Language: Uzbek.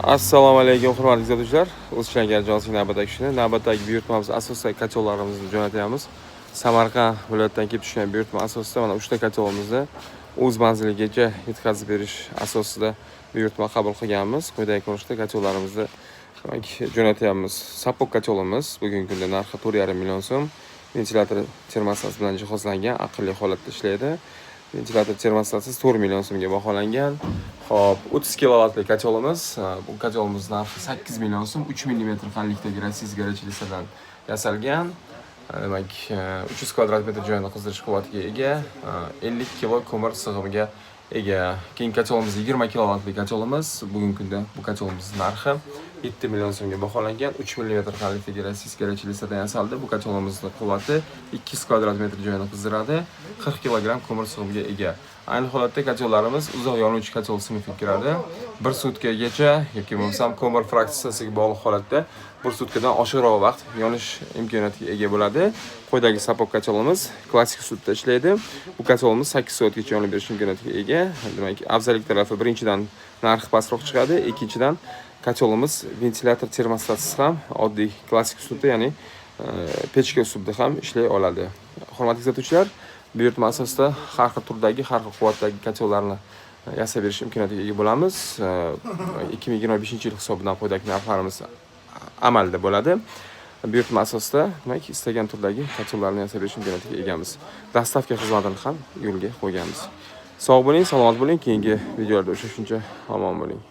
Assalomu alaykum, hurmatli kuzatuvchilar. O'zishlangan jonsiz navbatdagi ishni, navbatdagi buyurtmamiz asosida котёл larimizni jo'natyapmiz. Samarqand viloyatidan kelib tushgan buyurtma asosida mana 3 ta котёл imizni o'z manziligacha yetkazib berish asosida buyurtma qabul qilganmiz. Quyidagi ko'rinishda котёл larimizni, demak, jo'natyapmiz. Сапог котёл imiz bugungi kunda narxi 4,5 million so'm. Ventilyator, termostat bilan jihozlangan, aqlli holatda ishlaydi. Ventilyator, termostatsiz 4 million so'mga baholangan. Xo'p, 30 kilovatli котёл imiz, bu котёл imiz narxi 8 million so'm, 3 mm qalinlikdagi российский горячий dan yasalgan. Demak, 300 kvadrat metr joyni qizdirish quvvatiga ega, 50 kilo ko'mir sig'imiga ega. Keyin котёл imiz 20 kilovatli котёл imiz. Bugungi kunda bu котёл imiz narxi 7 million so'mga baholangan. 3 mm qalinlikdagi российский горячий dan yasaldi. Bu котёл imizning quvvati 200 kvadrat metr joyni qizdiradi, 40 kilogramm ko'mir sig'imiga ega. Ayni holatda котёл larimiz uzoq yonuvchi котёл sinfiga kiradi. Bir sutkagacha yoki bo'lmasam ko'mir fraksiyasiga bog'liq holatda bir sutkadan oshiqroq vaqt yonish imkoniyatiga ega bo'ladi. Quyidagi сапог котёл imiz klassik usulda ishlaydi. Bu котёл imiz 8 soatgacha yonib berish imkoniyatiga ega. Demak, afzallik tarafi, birinchidan, narxi pastroq chiqadi, ikkinchidan, котёл imiz ventilyator, termostatsiz ham, oddiy klassik usulda, ya'ni pechka usulida ham ishlay oladi. Hurmatli kuzatuvchilar, buyurtma asosida har xil turdagi, har xil quvvatdagi котёл larni yasab berish imkoniyatiga ega bo'lamiz. 2025 yil hisobidan quyidagi narxlarimiz amalda bo'ladi. Buyurtma asosida, demak, istagan turdagi котёл larni yasab berish imkoniyatiga egamiz. Доставка xizmatini ham yo'lga qo'yganmiz. Sog' bo'ling, salomat bo'ling. Keyingi videolarda uchrashguncha omon bo'ling.